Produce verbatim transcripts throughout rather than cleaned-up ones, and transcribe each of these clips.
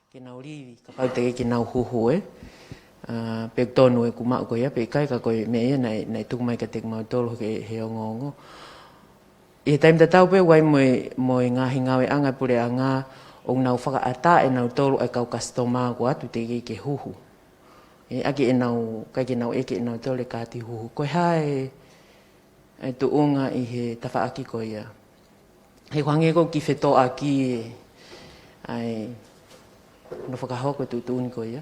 ke nau livi, kapau teʻeki ke nau huhu, ē. ʻA, pea ʻoku tonu ʻeku maʻu ko ia, pea ʻikai, ka ko e meʻa ia naʻe, naʻe tuku mai kiate kimautolu he, he ongoongo. ʻI he taimi tatau pē ʻoku ʻi ai mo e, mo e ngaahi ngāueʻanga ʻa e puleʻanga ʻoku nau fakaʻatā ʻe nautolu ʻa e kau customer ʻoku ʻatu teʻeki ke huhu. ʻE, ʻaki ʻenau, ʻikai ke nau ʻeke ʻe nautolu e kaati huhu. Ko e hā e, e tuʻunga ʻi he tafaʻaki ko ia? He ʻoku hangē ʻoku kiʻi fetoʻaki ʻa e, ʻa e fakahoko e tuʻutuʻuni ko ia.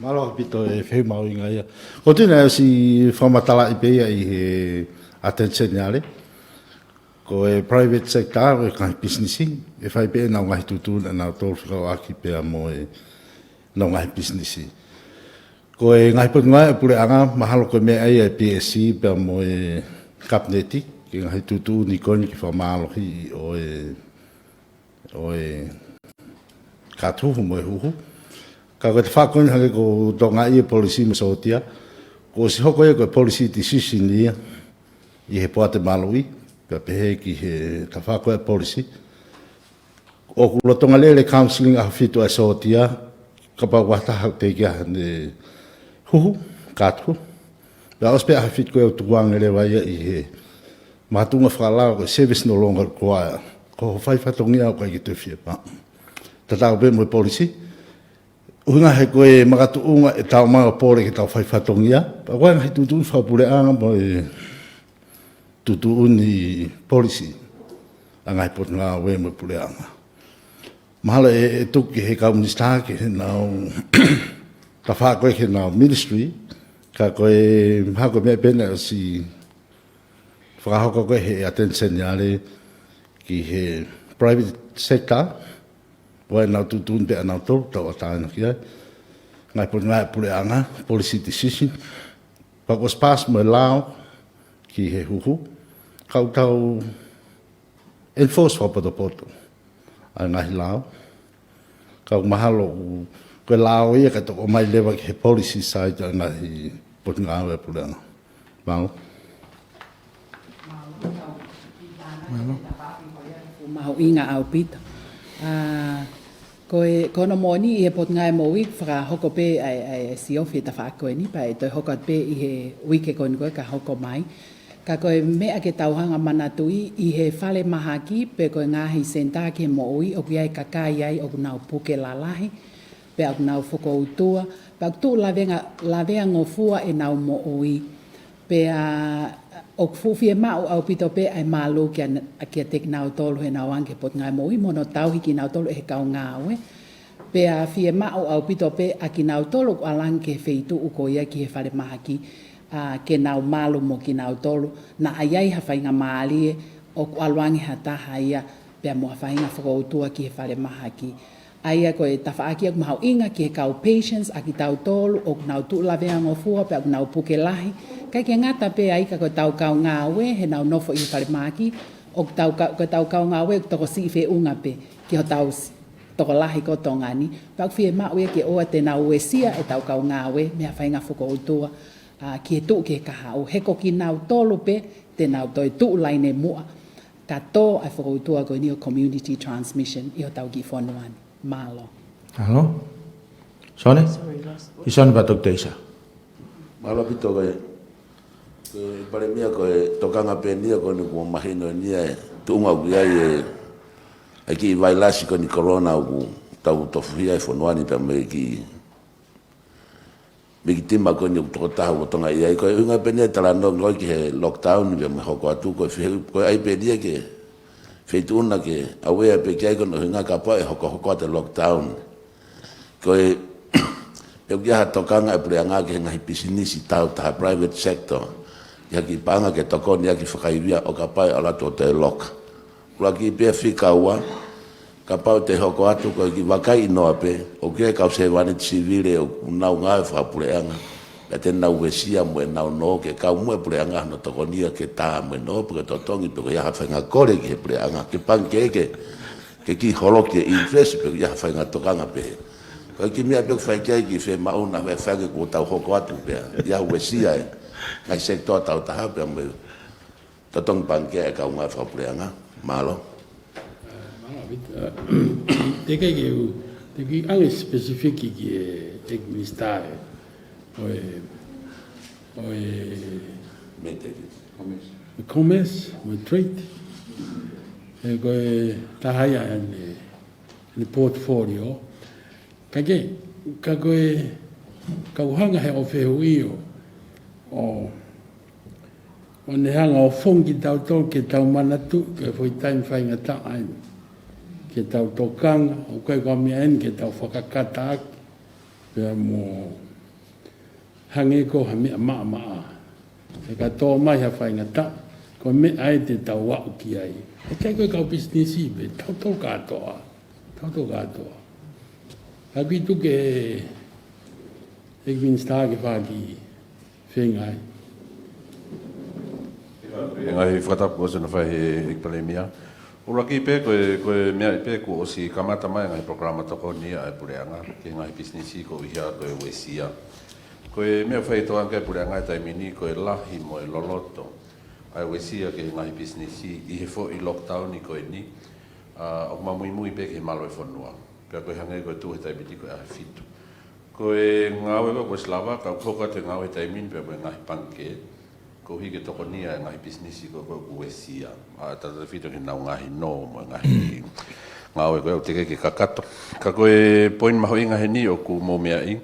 Mālō ʻaupito e fehuʻi mahuʻinga ia. ʻOku ou tui naʻe ʻosi fakamatalaʻi pē ia ʻi he ʻAteni Seniale. Ko e private sector, ko e ngaahi pisinisi, ʻe fai pē ʻenau ngaahi tuʻutuʻuni ʻanautolu fekauʻaki pea mo ʻenau ngaahi pisinisi. Ko e ngaahi potungāue ʻa e puleʻanga, mahalo ko e meʻa ia ʻa e P S C pea mo e Kapineti, ki he ngaahi tuʻutuʻuni ko eni ki he fakamālohiʻi ʻo e, ʻo e kaati huhu mo e huhu. Ka ko e tafaʻaki ko eni hangē ko e tokangaʻi e policy mo e sōtia, kuo ʻosi hoko ia ko e policy decision ia ʻi he Poate Maluʻi, pea pehē ki he tafaʻaki ko e policy. ʻOku lolotonga lele counseling ʻaho fitu ʻa e sōtia, kapau ʻoku ʻi ai ha taha teʻeki ai haʻane huhu, kaati huhu. Pea ʻosi pē ʻaho fitu ko ē ʻoku tukuange leva ia ʻi he makatuʻunga fakalao ko e service no longer required. Ko hoʻo fai fatongia ʻoku ʻikai ke toe fiemaʻu. Tatau pē mo e policy. ʻUhinga he ko e makatuʻunga ʻetau maʻu pole ke tau fai fatongia. Pea ko e ngaahi tuʻutuʻuni fakapuleʻanga mo e tuʻutuʻuni policy ʻa e ngaahi potungāue mo e puleʻanga. Mahalo ʻe, ʻe tuku ki he kau minisitā ke nau tafaʻaki ko ē ke nau ministry, ka ko e mahalo ko e meʻa pē naʻe ʻosi fakahoko ko ē he ʻAteni Seniale ki he private sector, ʻoku ʻi ai ʻenau tuʻutuʻuni pē ʻanautolu, tauʻatāina ki ai. Ngaahi potungāue ʻa e puleʻanga, policy decision. Pea kuo ʻosi pass mo e lao ki he huhu. Ka ʻoku tau enforce fakapotopoto ʻa e ngaahi lao. Ka ʻoku mahalo ʻoku, ko e lao ia ka toki ʻomai leva ki he policy side ʻa e ngaahi potungāue ʻa e puleʻanga. Mālō. Mālō. Mahuʻinga ʻaupito. ʻA, ko e, ko hono moʻoni ʻi he Potungāue Moʻui fakahoko pē ʻa e, ʻa e siofi e tafaʻaki ko eni pea ʻe toe hoko atu pē ʻi he uike ko eni ko ē ka hoko mai. Ka ko e meʻa ke tau hanga manatuʻi ʻi he falemahaki pe ko e ngaahi senitā ki he moʻui ʻoku ʻi ai e kakai ai ʻoku nau puke lalahi, pea ʻoku nau fokoutua, pea ʻoku tuʻu lavenga-, laveangofua ʻenau moʻui. Pea ʻoku fuʻu fiemaʻu ʻaupito pē ʻa e mālō kia, kiate kinautolu heʻenau hanga ki he Potungāue Moʻui mo hono tauhi kinautolu ʻe he kau ngāue. Pea fiemaʻu ʻaupito pē ʻa kinautolu ʻoku ʻalu ange ki he feituʻu ko ia ki he falemahaki, ʻa, ke nau malu mo kinautolu, naʻa ʻi ai ha faingamālie ʻoku ʻalu ange ha taha ia, pea mo ha faʻahinga fokoutua ki he falemahaki. ʻA ia ko e tafaʻaki ʻoku mahuʻinga ki he kau patients ʻa kitautolu ʻoku nau tuʻu laveangofua pea ʻoku nau puke lahi. ʻIkai ke ngata pē ai ka ko ʻetau kau ngāue heʻenau nofo ʻi he falemahaki, ʻoku tau ka-, ko ʻetau kau ngāue ʻoku tokosiʻi feʻunga pē ki hotau s-, tokolahi ko Tonga ni. Pea ʻoku fiemaʻu ia ke ʻoua te nau uesia ʻetau kau ngāue mei ha faʻahinga fokoutua, ʻa, ki he tuʻu ki he kahaʻu. He ko kinautolu pē te nau toe tuʻu laine muʻa ka tō ʻa e fokoutua ko eni ʻo community transmission ʻi hotau kiʻi fonua ni. Mālō. Mālō. Sone? Sorry, Ross. ʻI Sone pea Toketā Isa. Mālō ʻaupito ko e, ko e Palēmia, ko e tokanga pē eni ia ko eni kuo mahino eni ia e tuʻunga ʻoku ʻi ai e, e kiʻi vailasi ko eni corona ʻoku tau tofuhia e fonua ni pea mo e kiʻi mei he tima ko eni ʻoku tokotaha ʻoku lolotonga ʻi ai. Ko e ʻuhinga pē eni e talanoa ko ē ki he lockdown pea mo e hoko atu ko e fehu-, ko e ʻai pē eni ia ke feituʻuna ke aware pē ki ai ko hono ʻuhinga kapau ʻe hokohoko atu e lockdown. Ko e, ʻe ʻi ai ha tokanga e puleʻanga ki he ngaahi pisinisi taautaha private sector, ki ha kiʻi paʻanga ke tokoni ʻaki fakaivia ʻo kapau ʻe ʻalu atu ʻo toe loka. ʻUluaki pē fika ua, kapau te hoko atu ko e kiʻi vakai ʻi noa pē, ʻoku ʻi ai e kau sevāniti sivile ʻoku nau ngāue fakapuleʻanga, pea te nau uesia mo ʻenau nō ke kau mo e puleʻanga hono tokonia ke tā mo e nō, pe ko e totongi, pe ko e hā ha faʻahinga kole ki he puleʻanga, ke pangikē ke, ke kiʻi holoki e interest, pe ko e hā ha faʻahinga tokanga pehē. Ko e kiʻi meʻa pē ʻoku fai ki ai e kiʻi fiemaʻu naʻa faifai ke kuo tau hoko atu pea, ʻi ai ha uesia e ngaahi sekitoa taautaha pea mo e totongi pangikē e kau ngāue fakapuleʻanga. Mālō. Teʻeki ke u, te u kiʻi ʻange specific ki he ʻEiki Minisitā ʻo e, ʻo e, ʻo e, Commerce, mo e Trade. He ko e taha ia ʻene, ʻene portfolio. Ka ke, ka ko e, ka u hanga he ʻo fehuʻi ʻo, ʻo ʻo ne hanga ʻo fongi kitautolu ke tau manatu ki he foʻi taimi faingataʻa eni. Ke tau tokanga, ʻoku ʻikai ko ha meʻa eni ke tau fakakata ʻaki, pea mo hangē ko ha meʻa maʻamaʻa. He ka tō mai ha faingataʻa, ko e meʻa ē te tau aʻu ki ai. ʻIkai ko e kau pisinisi pē, tautolu kātoa. Tautolu kātoa. Ka ʻoku ʻi tuʻa ki he ʻEiki Minisitā ke fai ha kiʻi feinga ai. Ngaahi fakatapu ʻosi hono fai ʻe he ʻEiki Palēmia. ʻUluaki pē ko e, ko e meʻa pē kuo ʻosi kamata mai ngaahi polokalama tokoni ʻa e Puleʻanga ki he ngaahi pisinisi koeʻuhi ko e uesia. Ko e meʻa fai tokanga ki ai e Puleʻanga he taimi ni ko e lahi mo e loloto ʻa e uesia ki he ngaahi pisinisi ʻi he foʻi lockdown ko eni. ʻA, ʻoku ma muimui pē ki he malu e fonua. Pea ko e hangē ko e tuʻu he taimi ni ko e ʻaho ʻe fitu. Ko e ngāue ko ē kuo ʻosi lava, ka ʻoku hoko atu e ngāue he taimi ni pea mo e ngaahi pangikē. Koeʻuhi ke tokonia e ngaahi pisinisi ko ē ʻoku uesia. ʻA, tautautefito ki heʻenau ngaahi nō mo e ngaahi ngāue ko ē ʻoku teʻeki ke kakato. Ka ko e poini mahuʻinga heni ʻoku mou meaʻi.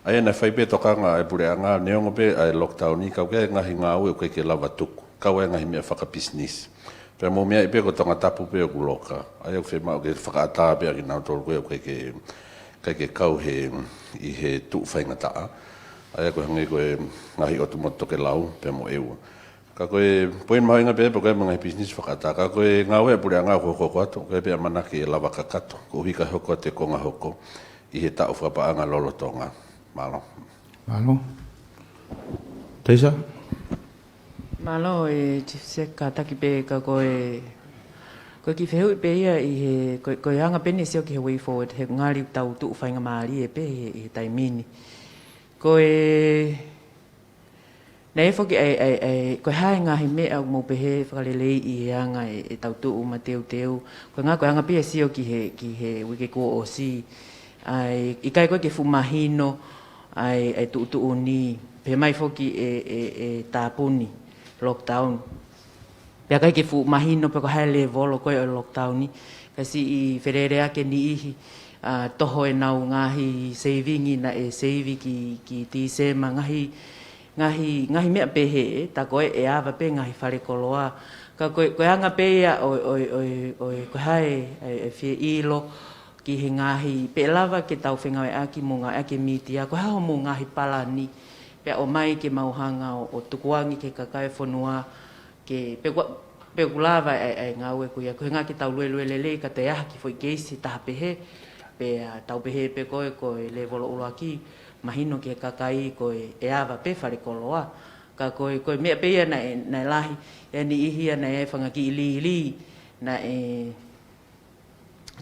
ʻA ia naʻe fai pē tokanga ʻa e Puleʻanga, neongo pē ʻa e lockdown ni, ka ʻoku ʻi ai e ngaahi ngāue ʻoku ʻikai ke lava tuku. Kau ai e ngaahi meʻa fakapisinisi. Pea mou meaʻi pē ko Tongatapu pē ʻoku loka. ʻA ia ʻoku fiemaʻu ke fakaʻatā pē ʻa kinautolu ko ē ʻoku ʻikai ke, ʻikai ke kau he, ʻi he tuʻu faingataʻa. ʻA ia ko e hangē ko e ngaahi ʻotu motu tokelau pea mo ʻEua. Ka ko e poini mahuʻinga pē pea ko e mo e ngaahi pisinisi fakaʻatā. Ka ko e ngāue ʻa e Puleʻanga ʻoku hoko atu, ko e pē ʻamanaki ʻe lava kakato, koeʻuhi ka hoko atu e konga hoko ʻi he taʻu fakapaʻanga lolotonga. Mālō. Mālō. Teisa? Mālō e Chief Sec, kātaki pē ka ko e, ko e kiʻi fehuʻi pē ia ʻi he, ko e, ko e anga pē eni e sio ki he way forward, he ngali tau tuʻu faingamālie pē ʻi he, ʻi he taimi ni. Ko e, naʻe foki ʻa e, ʻa e, ʻa e, ko e hā e ngaahi meʻa ʻoku mou pehē fakaleleiʻi he anga e, e tau tuʻu mateuteu. Ko e anga, ko e anga pē ia e sio ki he, ki he uike kuo ʻosi. ʻA e, ʻikai ko ē ke fuʻu mahino ʻa e, ʻa e tuʻutuʻuni, pehē mai foki e, e, e tāpuni, lockdown. Pea ʻikai ke fuʻu mahino pe ko e hā e lēvolo ko ē ʻo e lockdown ni. Ka siʻi felēleaki e niʻihi, ʻa, toho ʻenau ngaahi saving naʻe save ki, ki Tīsema, ngaahi, ngaahi, ngaahi meʻa pehē, tā ko ē ʻe ava pē ngaahi falekoloa. Ka ko e, ko e anga pē ia ʻo, ʻo, ʻo, ʻo, ko e hā e, e, e fie ʻilo ki he ngaahi, pe ʻe lava ke tau fengāueʻaki mo ngāueʻaki e mītia, ko e hā hoʻomou ngaahi palani, pea ʻomai ke mau hanga ʻo, ʻo tukuange ki he kakai e fonua, ke, pe ʻoku, pe ʻoku lava e, e ngāue ko ia, ko e anga ke tau luelue lelei ka toe ʻi ai ha kiʻi foʻi keisi taha pehē, pea tau pehē pē ko e, ko e lēvolo ʻuluaki, mahino ki he kakai ko e, ʻe ava pē falekoloa. Ka ko e, ko e meʻa pē ia naʻe, naʻe lahi, ʻa e niʻihi ia naʻe fanga kiʻi lī, lī, naʻe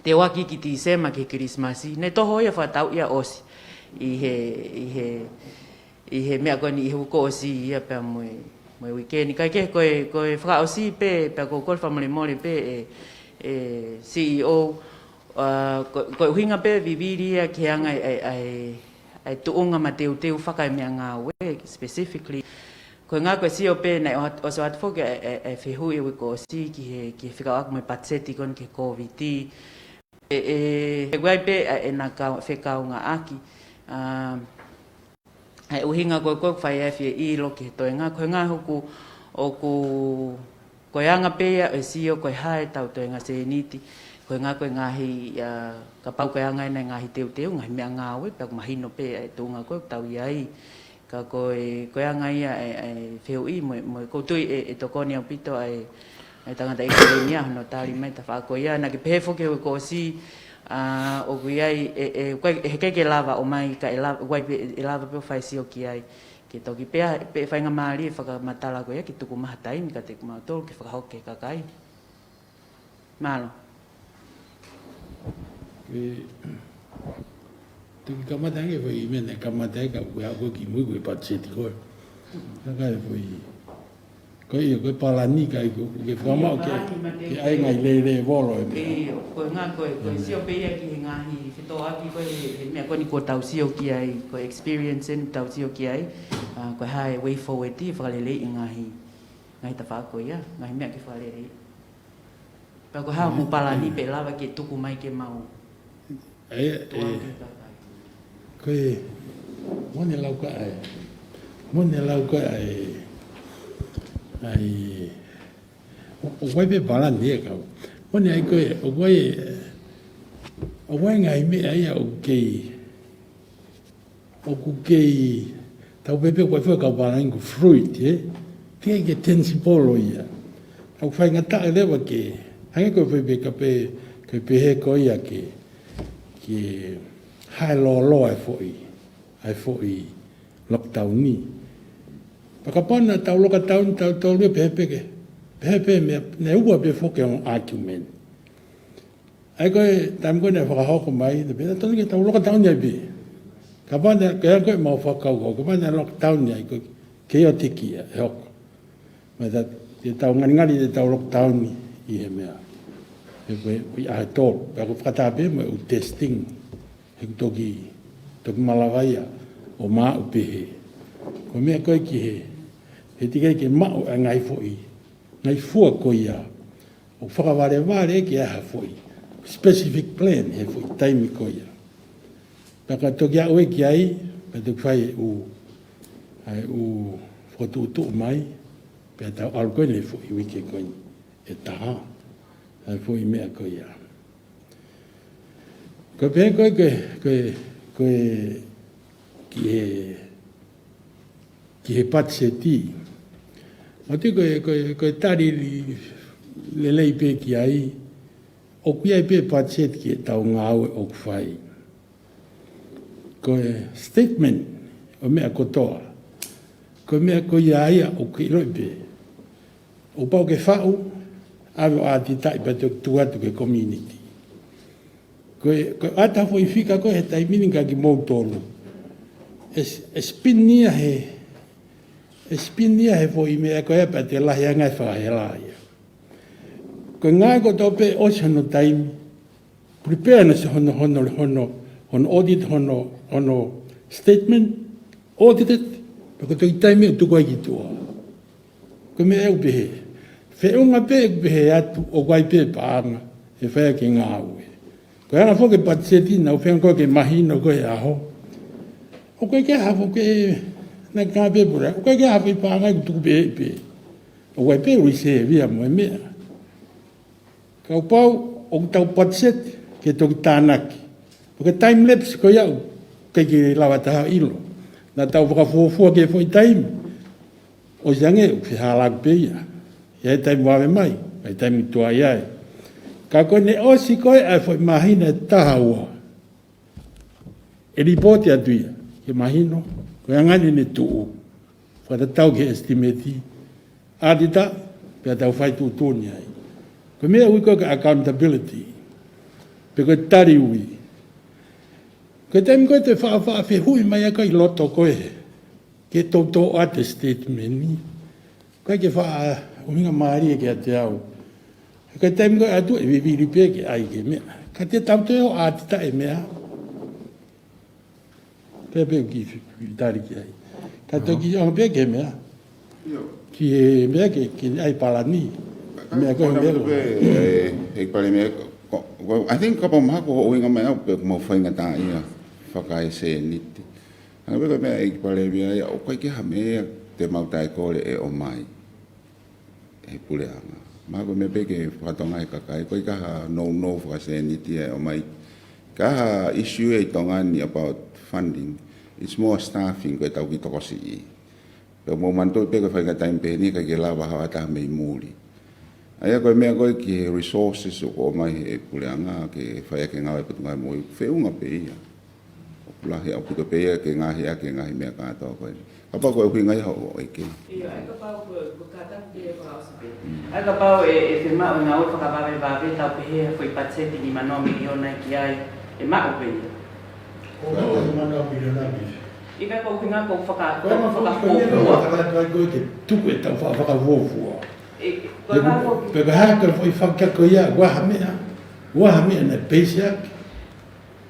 teuaki ki Tīsema ki he Kilisimasi. Naʻe toho ia fakatau ia ʻosi ʻi he, ʻi he, ʻi he meʻa ko eni ʻi he uike kuo ʻosi ia pea mo e, mo e uike ni. Kae kehe ko e, ko e fakaʻosi pē, pea ko e kole fakamolemole pē e, e C E O, ʻa, ko, ko e ʻuhinga pē vivili ia ki he anga e, e, e, e tuʻunga mateuteu fakaemeʻangāue, specifically. Ko e anga ko e sio pē naʻe ʻo-, ʻosi ʻoatu foki e, e, e fehuʻi e uike kuo ʻosi ki he, ki he fekauʻaki mo e patiseti ko eni ki he Kōviti. ʻE, ʻe, ʻe ʻi ai pē ʻa ʻena kau-, fekaungāʻaki. ʻA, ʻa e ʻuhinga ko ē ʻoku fai ai e fie ʻilo ki he toenga, ko e anga ʻoku, ʻoku, ko e anga pē ia e sio ko e hā e tau toenga sēniti, ko e anga ko e ngaahi, ʻa, kapau ko e anga ʻena e ngaahi teuteu, ngaahi meʻangāue, pea ʻoku mahino pē ʻa e tuʻunga ko ē ʻoku tau ʻi ai. Ka ko e, ko e anga ia e, e fehuʻi mo e, mo e ʻoku ou tui ʻe, ʻe tokoni ʻaupito ʻa e, ʻa e tangataʻeiki Palēmia hono tali mai e tafaʻaki ko ia, naʻa ke pehē foki he uike kuo ʻosi, ʻa, ʻoku ʻi ai, ʻe, ʻe, ʻoku ʻikai, ʻe heʻikai ke lava ʻo ʻomai ka ʻe lava, ʻoku ʻi ai pē, ʻe lava pē ʻo fai e sio ki ai. Ke toki pea, pea faingamālie e fakamatala ko ia ke tuku mai ha taimi kiate kimautolu ke fakahoko ki he kakai. Mālō. Ke, te u kamata ange foʻi meʻa naʻe kamata ai ka ʻoku ou ʻalu ki mui ko e patiseti ko ē. Ka ko e foʻi Ko ia, ko e palani ka ʻi ai ko, ke fakamaʻu ke, ke ʻai ngaahi lele volo e meʻa. ʻIo, ko e ngaahi, ko e, ko e sio pē ia ki he ngaahi fetōʻaki ko e, he meʻa ko eni kuo tau sio ki ai, ko e experience eni tau sio ki ai, ʻa, ko e hā e way forward ʻe fakaleleiʻi e ngaahi, ngaahi tafaʻaki ko ia, ngaahi meʻa ke fakalelei. Pea ko e hā hoʻomou palani pē lava ke tuku mai ke mau. ʻE, ʻe, ko e, mo ʻene lau ka ai. Mo ʻene lau ka ai. Ai, ʻo, ʻoku ʻi ai pē palani ʻe kau. Mo ʻene ʻai ko e, ʻoku ʻi ai, ʻoku ʻi ai ngaahi meʻa ia ʻoku kei ʻoku kei tau pehē pē ko e fua kau palani ko e fluid, ē? Teʻeki ke tangible ia. ʻOku faingataʻa leva ke, hangē ko e fai pē ka pē, ka pehē ko ia ke, ke hā e lōloa e foʻi, ʻa e foʻi lockdown ni. Pea kapau naʻa tau lockdown, tau, tau lue pehē pē ke, pehē pē meʻa, naʻe ua pē foki ʻa e argument. ʻA ia ko e taimi ko ē naʻe fakahoko mai, naʻe pehē naʻe totonu ke tau lockdown ai pē. Kapau naʻe, ko e anga ko ē ʻemau fakakaukau, kapau naʻe lockdown ai ko e chaotic ia ʻe hoko. Mai ta, te tau ngalingali te tau lockdown ʻi he meʻa. He ko e, ʻi he ʻaho ʻe tolu, pea ko e fakataha pē mo e ʻū testing. He ʻoku toki, toki malava ia ʻo maʻu pehē. Ko e meʻa ko ē ki he, he teʻeki ai ke maʻu ʻa e ngaahi foʻi, ngaahi fua ko ia. ʻO fakavalevale ke ʻai ha foʻi specific plan he foʻi taimi ko ia. Pea ka toki aʻu ē ki ai, pea toki fai e ʻū, ʻa e ʻū fokotuʻutuʻu mai, pea tau ʻalu ko eni he foʻi uike ko eni ʻe taha, ʻa e foʻi meʻa ko ia. Ko e pehē ko e, ko e, ko e, ko e, ki he ki he patiseti. ʻOku ou tui ko e, ko e, ko e tali lelei pē ki ai, ʻoku ʻi ai pē patiseti ki heʻetau ngāue ʻoku fai. Ko e statement ʻo e meʻa kotoa, ko e meʻa ko ia ia ʻoku ke ʻiloʻi pē. ʻOku pau ke faʻu, ʻave ʻo ʻatitaʻi pea toki tuku atu ki he community. Ko e, ko e ʻata foʻi fika ko ē he taimi ni ka kimoutolu. ʻE s-, ʻe spin ia he, ʻe spin ia he foʻi meʻa ko ia pea toe lahi ange e fakahela ia. Ko e ngāue kotoa pē ʻosi hono taimi, prepare hono, hono, hono, hono, hono audit, hono, hono statement, audited, pea ko e toki taimi ʻo tuku ai ki tuʻa. Ko e meʻa ʻoku pehē. Feʻunga pē ʻeku pehē atu, ʻoku ʻi ai pē paʻanga ʻe fai ʻaki e ngāue. Ko e anga foki e patiseti naʻa ku feinga ko ē ke mahino ko e ʻaho. ʻOku ʻikai ke ʻi ai ha foʻi ke, naʻe ka pē pura, ʻoku ʻikai ke ʻi ai ha foʻi paʻanga ʻoku tuku pē pē. ʻOku ʻi ai pē reserve ia mo e meʻa. Kapau ʻoku tau patiseti ke toki tānaki. Ko e time lapse ko ia ʻoku ʻikai ke lava taha ʻo ʻilo. Naʻa tau fakafuofua ki he foʻi taimi. ʻOsi ange ʻoku fehālaaki pē ia. ʻI ai e taimi vave mai, ʻi ai e taimi tuai ai. Ka ko ʻene ʻosi ko ē ʻa e foʻi māhina ʻe taha ua. ʻE lipooti atu ia, ke mahino, ko e anga ʻene tuʻu. Fakatatau ki he estimate, ʻatitaʻi, pea tau fai tuʻutuʻuni ai. Ko e meʻa ʻoku ui ko e accountability. Pe ko e tali ui. Ko e taimi ko ē te faʻa, faʻa fehuʻi mai ʻa e kakai ʻi loto ko ē. Ke toutou ʻoatu e statement ni. ʻIkai ke faʻa ʻuhinga mālie kiate au. He ko e taimi ko ē ʻe ʻatu ʻe vivili pē ke ʻai ki he meʻa. Ka te tau toe ʻo ʻatitaʻi e meʻa. Pea pē ki fi-, ki tali ki ai. Ka toki ʻoange pē ki he meʻa. ʻIo. Ki he meʻa ke, ke ʻai palani. Meʻa ko e meʻa ko ē, ʻEiki Palēmia, ko, ko, I think kapau mahalo ko e ʻuhinga mai au pē ʻoku mau faingataʻaʻia fakaesēniti. Hangē pē ko e meʻa ʻEiki Palēmia ia, ʻoku ʻikai ke ʻi ai ha meʻa te mau taʻekole ʻe ʻomai ʻe he puleʻanga. Mahalo ko e meʻa pē ke fakatonga e kakai, ʻoku ʻikai ke ʻi ai ha nounou fakasēniti ʻe ʻomai. Ka ʻi ai ha issue ʻi Tonga ni about funding, it's more staffing ko ʻetau kiʻi tokosiʻi. Pea mou manatuʻi pē ko e faʻahinga taimi pehē ni ʻikai ke lava ha taha mei muli. ʻA ia ko e meʻa ko ē ki he resources ʻoku ʻomai ʻe he puleʻanga ke fai ʻaki e ngāue ʻa e Potungāue Moʻui, feʻunga pē ia. ʻOku lahi ʻaupito pē ia ke ngaahi ʻaki e ngaahi meʻa kātoa ko ē. Kapau ko e ʻuhinga ia hoʻo ʻeke. ʻIo, ʻa ia kapau ko e, ko e kātaki ke fakaʻosi pē. Mm. ʻA ia kapau ʻe, ʻe fiemaʻu e ngāue fakavavevave tau pehē ha foʻi patiseti nimanoa miliona ki ai, ʻe maʻu pē ia. Ko e nimanoa miliona pē. ʻIkai ko e ʻuhinga ko e faka-, Ko e ko e maʻu ko e meʻa fakafuofua. Ko e fakatatau ko e ke tuku e tau fakafuofua. E, ko e fakafuofua. Pea ko e hā ko e foʻi fakakako ia, ʻoku ʻi ai ha meʻa, ʻoku ʻi ai ha meʻa naʻe peisi ʻaki.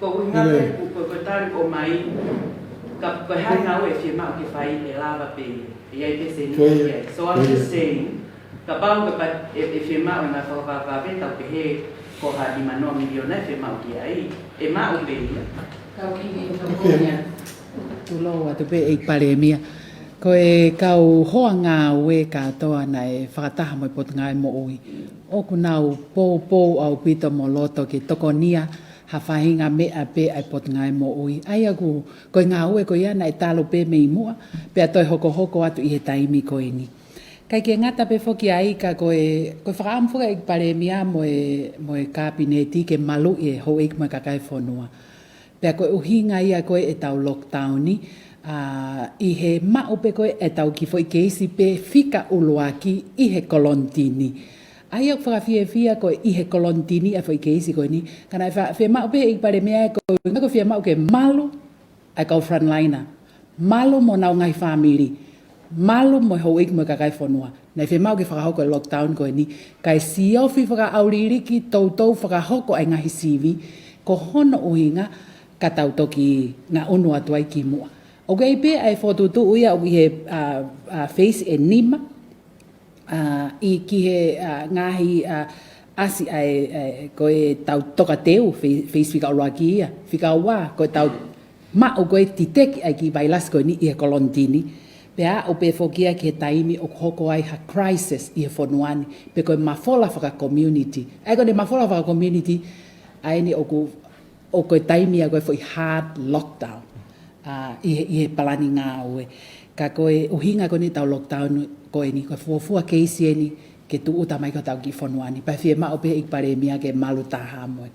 Ko e ʻuhinga pē, ko e, ko e tali ʻo mai, ka, ko e hā e ngāue ʻe fiemaʻu ke fai ʻe lava pē ia. ʻE ʻi ai pē sēniti ia. So I'm just saying, kapau ka pa-, ʻe, ʻe fiemaʻu e ngaahi fakavavevave, tau pehē ko ha nima noa miliona ʻe fiemaʻu ki ai, ʻe maʻu pē ia. Kau ki he tau ia. Tulou atu pē ʻEiki Palēmia. Ko e kau hoa ngāue kātoa naʻe fakataha mo e Potungāue Moʻui, ʻoku nau poupou ʻaupito mo loto ke tokonia ha faʻahinga meʻa pē ʻa e Potungāue Moʻui. ʻA ia ʻoku, ko e ngāue ko ia naʻe talu pē mei muʻa, pea toe hokohoko atu ʻi he taimi ko eni. Kae ʻikai ngata pē foki ai ka ko e, ko e fakaʻamu foki ʻEiki Palēmia mo e, mo e Kapineti ke maluʻi e houʻeiki mo e kakai e fonua. Pea ko e ʻuhinga ia ko e ʻetau lockdown ni, ʻa, ʻi he maʻu pē ko e ʻetau kiʻi foʻi keisi pē fika ʻuluaki ʻi he kolonitini. ʻA ia ʻoku fakafiefia ko e ʻi he kolonitini ʻa e foʻi keisi ko eni. Ka naʻe fa-, fiemaʻu pē ʻEiki Palēmia ko e ʻuhinga ko e fiemaʻu ke malu ʻa e kau frontliner. Malu mo honau ngaahi fāmili. Malu mo e houʻeiki mo e kakai e fonua. Naʻe fiemaʻu ke fakahoko e lockdown ko eni. Kae siofi fakaʻauliliki toutou fakahoko ʻa e ngaahi sivi. Ko hono ʻuhinga ka tau toki ngaʻunu atu ai ki muʻa. ʻOku ʻi ai pē ʻa e fokotuʻutuʻu ia ʻoku ʻi he, ʻa, ʻa, phase ʻe nima, ʻa, ʻi ki he, ʻa, ngaahi, ʻa, ʻasi ʻa e, ʻa e, ko e tau tokateu, phase, phase fika ʻuluaki ia, fika ua, ko e tau maʻu ko e titeki ʻa e kiʻi vailasi ko eni ʻi he kolonitini. Pea aʻu pē foki ia ki he taimi ʻoku hoko ai ha crisis ʻi he fonua ni, pe ko e mafola faka-community. ʻA ia ko ʻene mafola faka-community, ʻa eni ʻoku, ʻoku ko e taimi ia ko e foʻi hard lockdown. ʻA, ʻi he, ʻi he palani ngāue. Ka ko e ʻuhinga ko eni ʻetau lockdown ko eni, ko e fuofua keisi eni ke tūʻuta mai ki hotau kiʻi fonua ni. Pea fiemaʻu pē ʻEiki Palēmia ke malu taha mo e,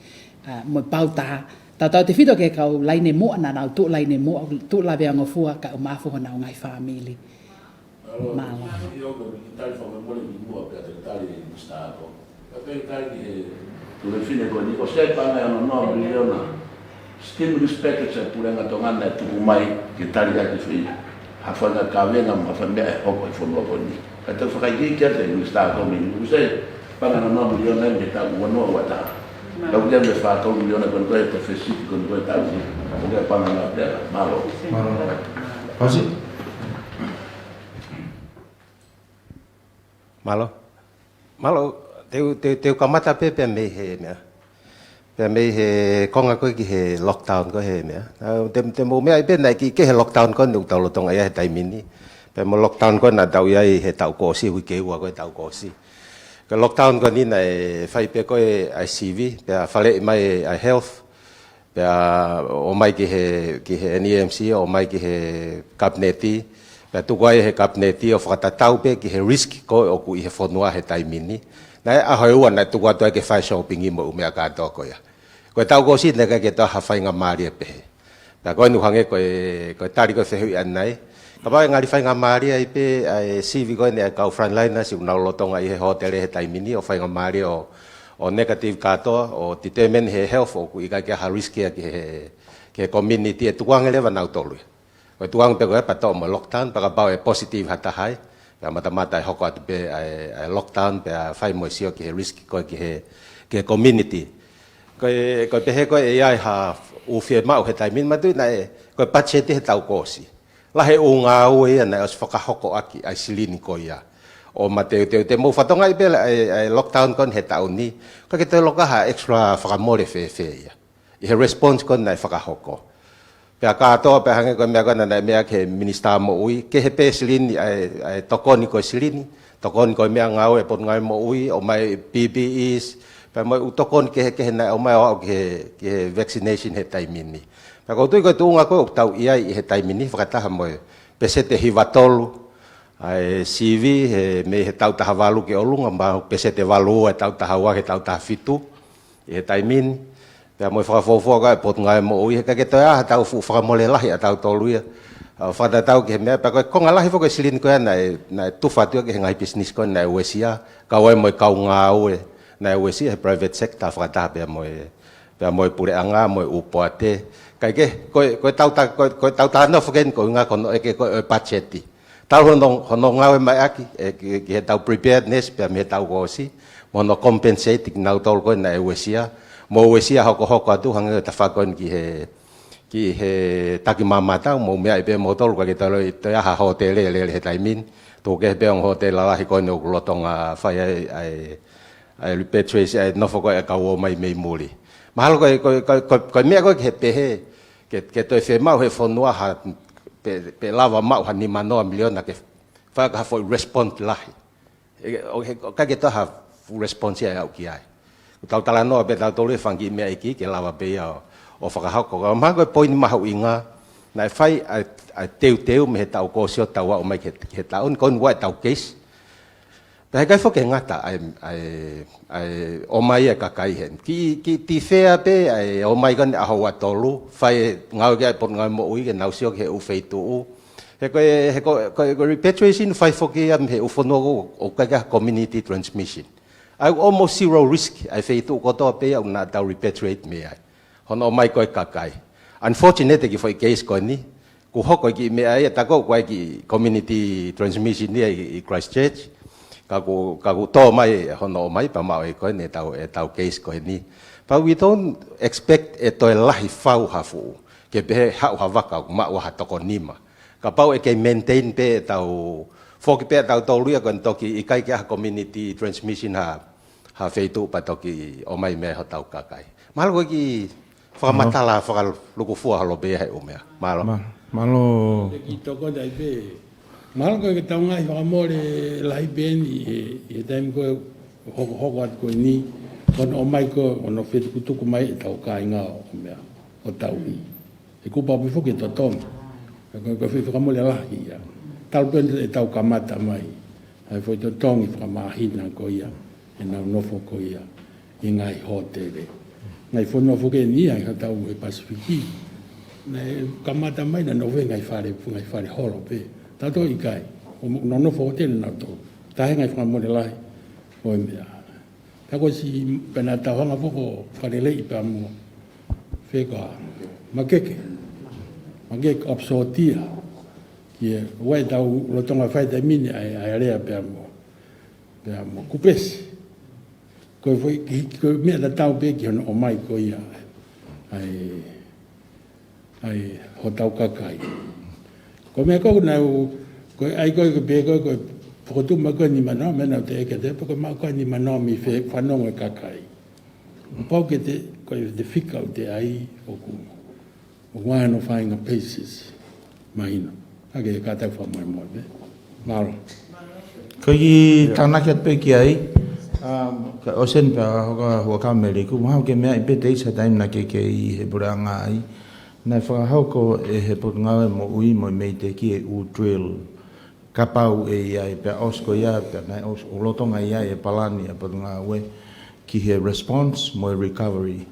ʻa, mo e pau taha. Tautautefito ki he kau laine muʻa naʻa nau tuʻu laine muʻa, tuʻu laveangofua kae ʻumaʻā foki honau ngaahi fāmili. Mālō. Mālō. Sio ko e tali fakamolemole ki muʻa pea te u tali Mister Ako. Ka pehē tali ki he tuofefine ko eni, ʻosi ʻa e paʻanga ʻe ono noa miliona stimulus package ʻa e Puleʻanga Tonga naʻe tuku mai ke tali ʻaki e foʻi, ha faʻahinga kavenga mo ha faʻahinga meʻa ʻe hoko ʻi he fonua ko eni. Ka te u fakaikiiki atu Mister Ako mei, ʻosi ʻa e paʻanga ʻe ono noa miliona mei he taʻu ua noa ua taha. Ka ʻoku ʻi ai e fā tolu miliona ko eni ko e te fesiti ko eni ko e tau si. ʻOku ʻi ai e paʻanga ʻe ono noa pea. Mālō. Mālō. Pasi? Mālō. Mālō, te u, te u, te u kamata pē pea mei he meʻa. Pea mei he konga ko ē ki he lockdown ko ē he meʻa. ʻA, te, te mou meaʻi pē naʻe kiʻi kehe e lockdown ko eni ʻoku tau lolotonga ʻi ai he taimi ni. Pea mo e lockdown ko ē naʻa tau ʻi ai he taʻu kuo ʻosi, uike ua ko ē taʻu kuo ʻosi. Ko e lockdown ko eni naʻe fai pē ko ē ʻa e sivi, pea faleʻi mai ʻa e health, pea ō mai ki he, ki he N E M C, ō mai ki he Kapineti, pea tuku ai he Kapineti ʻo fakatatau pē ki he risk ko ē ʻoku ʻi he fonua he taimi ni. Naʻe ʻaho ʻe ua naʻe tuku atu ai ke fai shopping mo e ʻū meʻa kātoa ko ia. Ko e taʻu kuo ʻosi naʻe ʻikai ke toe ha faingamālie pehē. Pea ko eni ʻoku hangē ko e, ko e tali ko ē fehuʻi ʻanenai. Kapau ʻe ngali faingamālie ai pē ʻa e sivi ko eni ʻa e kau frontliners ʻoku nau lolotonga ʻi he hōtele he taimi ni ʻo faingamālie ʻo, ʻo negative kātoa, ʻo determine he health ʻoku ʻikai ke ʻi ai ha risk ia ki he, ki he community ʻe tukuange leva nautolu ia. Ko e tukuange pē ko ē pea toʻo mo e lockdown, pea kapau ʻe positive ha taha ai, pea matamata ʻe hoko atu pē ʻa e, ʻa e lockdown, pea fai mo e sio ki he risk ko ē ki he, ki he community. Ko e, ko e pehē ko ē ʻe ʻi ai ha ʻū fiemaʻu he taimi ni, manatuʻi naʻe, ko e patiseti he taʻu kuo ʻosi. Lahi e ʻū ngāue ia naʻe ʻosi fakahoko ʻaki ʻa e silini ko ia. ʻO mateuteu te mou fakatokangaʻi pē ʻa e, ʻa e lockdown ko eni he taʻu ni. ʻIkai ke toe loko ha extra fakamole fēfē ia. ʻI he response ko ē naʻe fakahoko. Pea kātoa pē hangē ko e meʻa ko ē naʻe meʻa ki he Minisitā Moʻui, kehe pē silini ʻa e, ʻa e tokoni ko e silini, tokoni ko e meʻangāue ʻa e Potungāue Moʻui, ʻomai P P Es, pea mo e ʻū tokoni kehekehe naʻe ʻomai ʻo aʻu ki he, ki he vaccination he taimi ni. Pea ʻoku ou tui ko e tuʻunga ko ē ʻoku tau ʻi ai ʻi he taimi ni, fakataha mo e peseti hiva tolu ʻa e sivi, he mei he taʻu taha valu ki ʻolunga, mo e peseti valu ua he taʻu taha ua ki he taʻu taha fitu, ʻi he taimi ni. Pea mo e fakafuofua ko ē ʻa e Potungāue Moʻui, he ʻikai ke toe ʻi ai haʻatau fuʻu fakamole lahi ʻatautolu ia. ʻA, fakatatau ki he meʻa, pea ko e konga lahi foki e silini ko ē naʻe, naʻe tufa atu ia ki he ngaahi pisinisi ko ē naʻe uesia, kau ai mo e kau ngāue naʻe uesia he private sector fakataha pea mo e, pea mo e puleʻanga, mo e ʻū poate. Kae kehe, ko e, ko e tau ta-, ko e, ko e tau talanoa foki eni ko e ʻuhinga ko hono ʻeke ko ē ʻo e patiseti. Talu hono, hono ngāue mai ʻaki, ē, ki, ki heʻetau preparedness, pea mei heʻetau koosi, mo hono compensate kinautolu ko ē naʻe uesia, mo uesia hokohoko atu, hangē ko e tafaʻaki ko eni ki he, ki he takimamata, mo meʻa ʻi pē moutolu, ka ke talo ʻi te aha hōtele, lele he taimi ni, tuku kehe pē ongo hōtele lalahi ko eni ʻoku lolotonga fai ai, ai, ʻa e repatriation, ʻa e nofo ko ē ʻa e kau ō mai mei muli. Mahalo ko e, ko e, ko e, ko e, ko e meʻa ko ē ke pehē, ke, ke toe fiemaʻu he fonua ha, pe, pe lava maʻu ha nima noa miliona ke fai ha foʻi response lahi. ʻE, ʻo, he, ʻoku ʻikai ke toe ha full response ia ʻe aʻu ki ai. Ko ʻetau talanoa pē ʻa tautolu he fanga kiʻi meʻa iiki ke lava pē ia ʻo, ʻo fakahoko. Ka mahalo ko e poini mahuʻinga, naʻe fai ʻa e, ʻa e teuteu mei he taʻu kuo ʻosi ʻo tau aʻu mai ki he, ki he taʻu ni, ko eni ʻoku ʻi ai ʻetau case. Pea he ʻikai foki ke ngata ʻa e, ʻa e, ʻa e ʻomai ʻa e kakai heni. Kiʻi, kiʻi tifea pē ʻa e ʻomai ko eni ʻaho ua tolu, fai e ngāue ki ai e Potungāue Moʻui ke nau sio ki he ʻū feituʻu. He ko e, he ko e, ko e, ko e repatriation fai foki ia mei he ʻū fonua ʻoku, ʻoku ʻikai ke ʻi ai ha community transmission. ʻA ia ʻoku almost zero risk ʻa e feituʻu kotoa pē ia ʻoku naʻa tau repatriate mei ai. Hono ʻomai ko ē kakai. Unfortunate ki he foʻi case ko eni, kuo hoko e kiʻi meʻa ia, tā ko ē ʻoku ʻi ai e kiʻi community transmission ia ʻi, ʻi Christchurch. Ka kuo, ka kuo tō mai hono ʻomai pea maʻu ʻe ko eni ʻetau, ʻetau case ko eni. But we don't expect ʻe toe lahi fau ha fuʻu. Ke pehē haʻu ha vaka ʻoku maʻu ha toko nima. Kapau ʻe kei maintain pē ʻetau, foki pē ʻa tautolu ia ko eni toki ʻikai ke ʻi ai ha community transmission ha, ha feituʻu pea toki ʻomai mei ai hotau kakai. Mahalo ko e kiʻi fakamatala, fakalukufua holo pē ia he ʻū meʻa. Mālō. Mā-, mālō. Kiʻi tokoni ai pē. Mahalo ko e ke tau ngaahi fakamole lahi pē eni ʻi he, ʻi he taimi ko ē hokohoko atu ko eni, ko hono ʻomai ko ē, hono fetukutuku mai ʻetau kāinga ʻo meʻa, ʻo tauhi. ʻE kupa pē foki e totongi. Ko e, ko e foʻi fakamole lahi ia. Talu pē eni ʻetau kamata mai ʻa e foʻi totongi fakamāhina ko ia, ʻenau nofo ko ia ʻi he ngaahi hōtele. Ngaahi fonua foki eni ia ʻi hotau he Pasifiki. Naʻe kamata mai naʻa nau ʻi he ngaahi fale, ngaahi fale holo pē. Tautolu ʻikai. ʻO nau nofo hōtele nautolu. Taha e ngaahi fakamole lahi ʻo e meʻa. Pea ko e si pena tau hanga foki ʻo fakaleleiʻi pea mo fē koā, Makeke. Makeke ʻoku sōtia. Ki he ʻoku ʻi ai ʻetau lolotonga fai taimi ni ʻa e, ʻa e alea pea mo, pea mo Kupesi. Ko e foʻi, ki, ko e meʻa tatau pē ki hono ʻomai ko ia ʻa e, ʻa e hotau kakai. Ko e meʻa ko ē naʻa ku, ko e ʻai ko ē ke pehē ko ē, ko e fokotuʻu mai ko ē nima noa, meʻa naʻa ku teʻeki ke te, pe ko e maʻu ko ē nima noa mei fē, fanongo e kakai. Pau ke te, ko e te fika ʻoku te ʻai ʻoku, ʻoku ʻi ai hono fāinga basis, mahino. Ka ke kātaki fakamolemole pē. Mālō. Ko e kiʻi tānaki atu pē ki ai, um, ka ʻosi eni pea hoka Huʻakavameiliku, mahalo ke meaʻi pē teisa taimi naʻa ke kei ʻi he puleʻanga ai. Naʻe fakahoko ʻe he Potungāue Moʻui mo e MEIDECC e ʻū drill. Kapau ʻe ʻi ai pea ʻosi ko ia, pea naʻe ʻosi ʻo lolotonga ʻi ai e palani ʻa e Potungāue ki he response mo e recovery.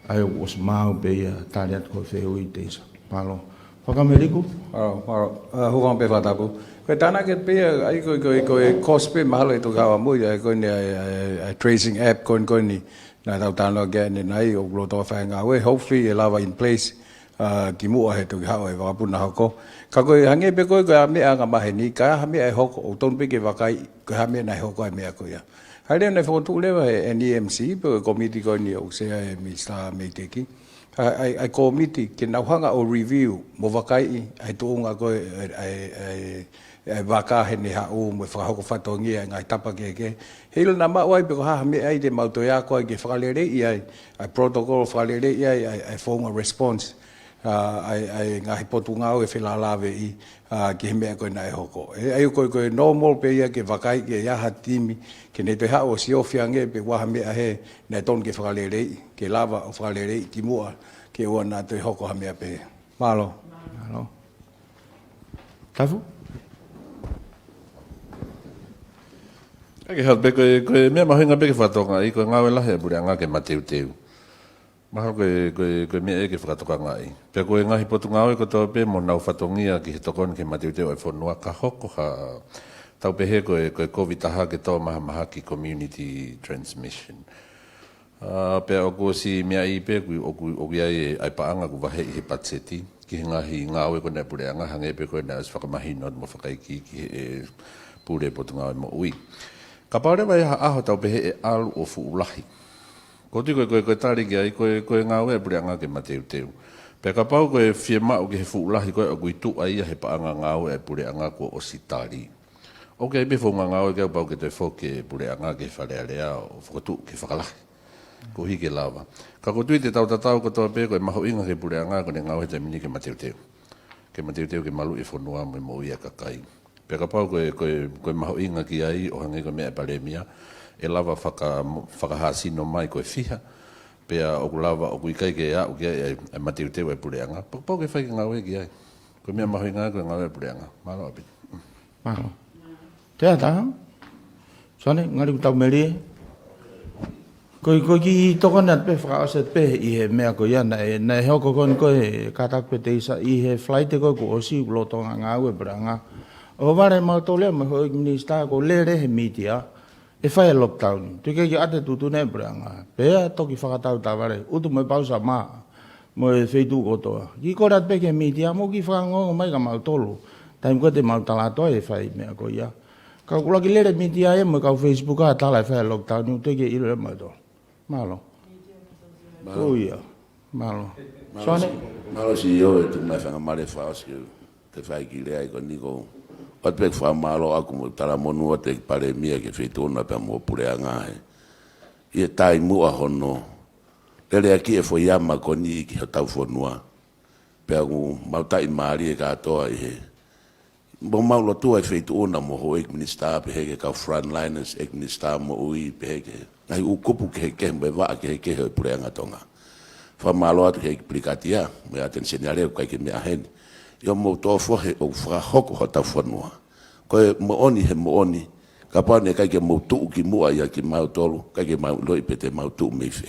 ʻA ia ʻoku ʻosi maau pē ia, tali atu ko e fehuʻi teisa. Mālō. Huʻakavameiliku? Mālō, mālō. ʻA, Huʻakavameiliku pē fakatapu. Ko e tānaki pē ia, ʻa ia ko e, ko e, ko e cost pē mahalo ʻe toki haʻu ʻamui, ʻa ia ko eni ʻa e, ʻa e, ʻa e tracing app ko eni, ko eni naʻa tau talanoa ki ai ʻanenai, ʻoku lolotonga fai e ngāue, hopefully ʻe lava in place, ʻa, kimuʻa he toki haʻu e vakapuna hoko. Ka ko e hangē pē ko e, ko e ʻa e meʻa angamaheni, ka ʻi ai ha meʻa ʻe hoko, ʻoku tonu pē ke vakai, ko e hā e meʻa naʻe hoko ai e meʻa ko ia. ʻA ia leva naʻe fokotuʻu leva ʻe he N E M C, pe ko e komiti ko eni ʻoku sea ʻe Minisitā MEIDECC. ʻA e, ʻa e, ʻa e komiti ke nau hanga ʻo review mo vakaiʻi ʻa e tuʻunga ko ē ʻa e, ʻa e, ʻa e, ʻa e vaka heʻene haʻu mo e fakahoko fatongia ʻi he ngaahi tapa kehekehe. Heiʻilo naʻa maʻu ai pe ko e hā ha meʻa ʻe te mau toe ako ai ke fakaleleiʻi ai ʻa e protocol, fakaleleiʻi ai ʻa e, ʻa e founga response. ʻA, ʻa e, ʻa e ngaahi potungāue felālāveʻi, ʻa, ki he meʻa ko ē naʻe hoko. ʻE, ʻa ia ko e, ko e normal pē ia ke vakai ke ʻi ai ha timi, ke ne toe haʻu ʻo siofi ange pe ko e hā ha meʻa he naʻe tonu ke fakaleleiʻi, ke lava ʻo fakaleleiʻi kimuʻa, ke ʻoua naʻa toe hoko ha meʻa pehē. Mālō. Mālō. Tafu? ʻIkai ke hau pē ko e, ko e meʻa mahuʻinga pē ke fakatokangaʻi, ko e ngāue lahi ʻa e puleʻanga ke mateuteu. Mahalo ko e, ko e, ko e meʻa ia ke fakatokangaʻi. Pea ko e ngaahi potungāue kotoa pē mo honau fatongia ki he tokoni ki he mateuteu ʻa e fonua ka hoko ha tau pehē ko e, ko e kovi taha ke tō mahamahaki community transmission. ʻA, pea ʻoku ʻosi meʻa ai pē ʻoku, ʻoku, ʻoku ʻi ai e, ʻa e paʻanga ʻoku vaheʻi he patiseti ki he ngaahi ngāue ko ena ʻa e puleʻanga, hangē pē ko ena ʻosi fakamahino mo fakaikiiki ʻe he Pule Potungāue Moʻui. Kapau leva ʻe ʻi ai ha ʻaho tau pehē ʻe ʻalu ʻo fuʻu lahi, ʻoku ou tui ko e, ko e, ko e tali ki ai, ko e, ko e ngāue ʻa e puleʻanga ke mateuteu. Pea kapau ko e fiemaʻu ki he fuʻu lahi ko ē ʻoku ʻi tuʻa ia he paʻanga ngāue ʻa e puleʻanga kuo ʻosi tali, ʻoku ʻi ai pē founga ngāue ke ʻalu pau ke toe foki e puleʻanga ki he Fale Alea ʻo fokotuʻu ke fakalahi koeʻuhi ke lava. Ka ʻoku ou tui te tau tatau kotoa pē ko e mahuʻinga ki he puleʻanga ko ʻene ngāue he taimi ni ke mateuteu. Ke mateuteu ke maluʻi e fonua mo e moʻui ʻa e kakai. Pea kapau ko e, ko e, ko e mahuʻinga ki ai ʻo hangē ko e meʻa ʻa e Palēmia, ʻe lava faka-, fakahāsino mai ko e fiha, pea ʻoku lava ʻoku ʻikai ke aʻu ki ai e, e mateuteu ʻa e puleʻanga. Pea kapau ke fai ke ngāue ki ai. Ko e meʻa mahuʻinga ko e ngāue ʻa e puleʻanga. Mālō ʻaupito. Mālō. Te ata. Sone, ngali ʻoku tau melie. Ko e, ko e kiʻi tokoni atu pē fakaʻosi atu pē ʻi he meʻa ko ia naʻe, naʻe hoko ko eni ko e kātaki pē te isa ʻi he Falaite ko ē kuo ʻosi ʻoku lolotonga ngāue e puleʻanga. ʻO vale mautolu ia mo e houʻeiki minisitā kuo lele he mītia ʻe fai e lockdown. Tuku ke ʻoatu e tuʻutuʻuni ʻa e puleʻanga. Pea toki fakatautau vale, utu mo e pausa mā mo e feituʻu kotoa. Kiʻi kole atu pē ki he mītia mo kiʻi fakaongoongo mai kia mautolu. Taimi ko ē te mau tala atu ai e fai meʻa ko ia. Ka ʻoku ʻuluaki lele mītia ia mo e kau Facebook ʻa e tala e fai lockdown, ʻoku teʻeki ke ʻilo ʻe mautolu. Mālō. Mālō. Ko ia. Mālō. Mālō Sone? Si-, mālō C E O e tuku mai faingamālie fakaʻosi ke, ke fai e kiʻi lea ko eni ko. ʻOatu pē e fakamālō ʻaku mo e talamonū atu ki he Palēmia, ki he Feituʻu na pea mo e puleʻanga he, ʻi he taimi muʻa hono lele ʻaki e foʻi ama ko eni ki hotau fonua. Pea ʻoku mau taʻimālie kātoa ʻi he, mo mau lotua e Feituʻu na mo e houʻeiki minisitā pehē ki he kau frontliners, ʻeiki minisitā moʻui pehē ki he ngaahi ʻū kupu kehekehe mo e vaʻa kehekehe ʻo e puleʻanga Tonga. Fakamālō atu ki he ʻEiki Pilikatia mo e ʻAteni Seniale ʻoku ʻikai ke meʻa heni, ʻi hoʻomou tō fohe ʻo fakahoko hotau fonua. Ko e moʻoni he moʻoni, kapau naʻe ʻikai ke mou tuʻu ki muʻa ia kimautolu, ʻikai ke mau ʻiloʻi pe te mau tuʻu mei fē.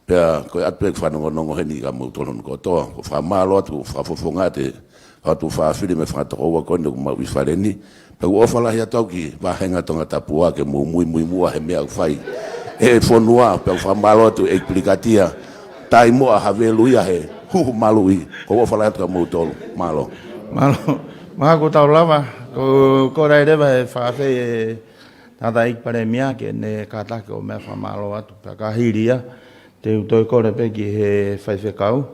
Pea ko e ʻatu pē e fakanongonongo heni kia moutolu hono kotoa, ko e fakamālō atu, fakafofonga atu e tuʻu fāfili mo e fakatokoua ko eni ʻoku mau ʻi fale ni. Pea ʻoku ʻofa lahi atu au ki he vāhenga Tongatapu ʻa ke mou muimui muʻa he meʻa ʻoku fai ʻe he fonua, pea ʻoku fakamālō atu ʻEiki Pilikatia, taimi muʻa ha velu ia he huhu maluʻi, ko e ʻofa lahi atu kia moutolu. Mālō. Mālō. Mā ko tau lava, ko, ko rai leva he fakafeʻiloaki ʻa e tangataʻeiki Palēmia ke ne kātaki ʻo meʻa fakamālō atu. Pea ka hili ia, te u toe kole pē ki he faifekau,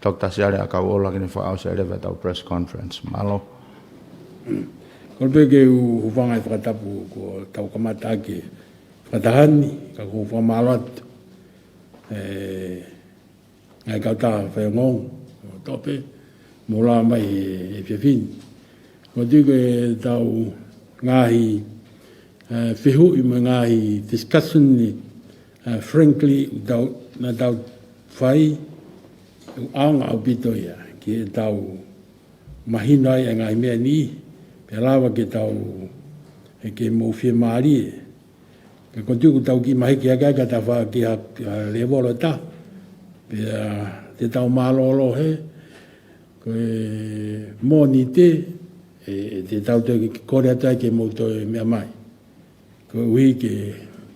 Doctor Siale ʻAkauʻola ke ne fakaʻosi leva ʻetau press conference. Mālō. Kole pē ke u hūfanga he fakatapu kuo tau kamata ʻaki e fakataha ni, ka ʻoku ou fakamālō atu. ʻE, ngaahi kautaha faiongoongo, ʻo tope, mou lava mai he, he efiafi ni. ʻOku ou tui ko ʻetau ngaahi, ʻe, fehuʻi mo e ngaahi discussion ni, ʻe, frankly, ʻoku tau, naʻa tau fai, ʻoku ʻaonga ʻaupito ia, ki heʻetau mahino ai e ngaahi meʻa ni, pea lava ke tau, ʻe, ke mou fiemālie. Ka ʻoku ou tui ʻoku tau kiʻi mahiki hake ai ka ta fā ki ha, ki ha lēvolo ʻe taha. Pea te tau mālōlō he, ko e Mōnite, ʻe, ʻe te tau toe kiʻi kole atu ai ke mou toe meʻa mai. Koeʻuhi ke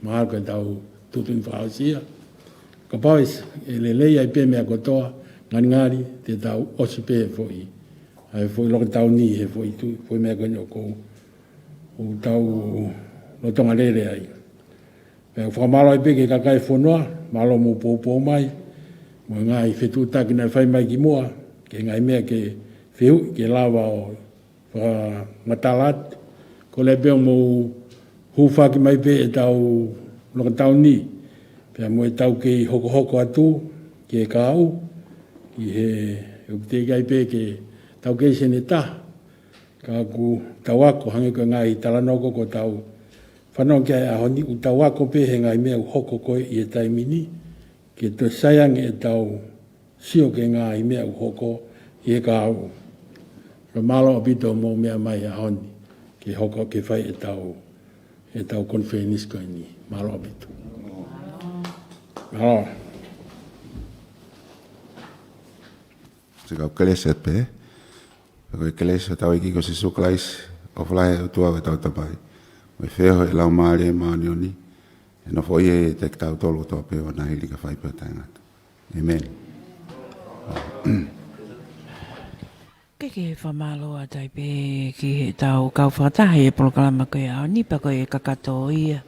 mahalo ke tau tuʻutuʻuni fakaʻosi ia. Kapau ʻe s-, ʻe lelei ai pē meʻa kotoa, ngalingali, te tau ʻosi pē foʻi, ʻa e foʻi lockdown ni he foʻi tu-, foʻi meʻa ko eni ʻoku ou ʻoku tau lolotonga lele ai. Pea fakamālō ai pē ki he kakai e fonua, mālō hoʻomou poupou mai, mo e ngaahi fetuʻutaki naʻe fai mai kimuʻa, ki he ngaahi meʻa ke fehuʻi, ke lava ʻo fakamatala atu. Kole pē hoʻomou hūfaki mai pē ʻetau lockdown ni, pea mo ʻetau kei hokohoko atu ki he kahaʻu, ki he, ʻoku teʻeki ai pē ke tau kei senitā, ka ʻoku tau ako, hangē ko e ngaahi talanoa ko ē ʻoku tau fanongo ki ai he ʻaho ni, ʻoku tau ako pē he ngaahi meʻa ʻoku hoko ko ē ʻi he taimi ni, ke toe sai ange ʻetau sio ki he ngaahi meʻa ʻoku hoko ʻi he kahaʻu. Ka mālō ʻaupito hoʻomou meʻa mai he ʻaho ni, ke hoko ke fai ʻetau, ʻetau konifelenisi ko eni. Mālō ʻaupito. Mālō. Siʻi kau kelesi atu pē. Ko e kelesi ʻa hotau ʻEiki ko Sīsū Kalaisi, ʻofa lahi ʻa e ʻOtua ko ʻetau Tamai, mo e feohi ʻa e Laumālie Māʻoniʻoni, Te nofo ʻiate kitautolu kotoa pē ʻo nau hili ka fai pē ʻo taʻengata. ʻĒmeni. Ke ke fakamālō atu ai pē ki heʻetau kau fakataha ʻi he polokalama ko ia ʻaho ni pea ko e kakato ia.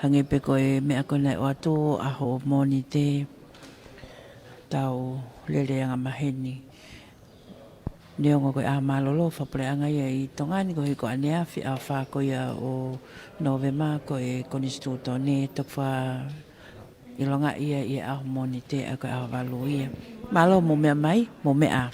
Hangē pē ko e meʻa ko ē naʻe ʻoatu ʻaho Mōnite, tau lele angamaheni. Neongo ko e ʻaho mālōlō fakapuleʻanga ia ʻi Tonga ni koeʻuhi ko ʻaneafi ʻaho fā ko ia ʻo Nōvema ko e Konisitūtone, toki fakaʻilongaʻi ia ʻi he ʻaho Mōnite ʻa ia ko e ʻaho valu ia. Mālō mou meʻa mai, mou meʻa ā.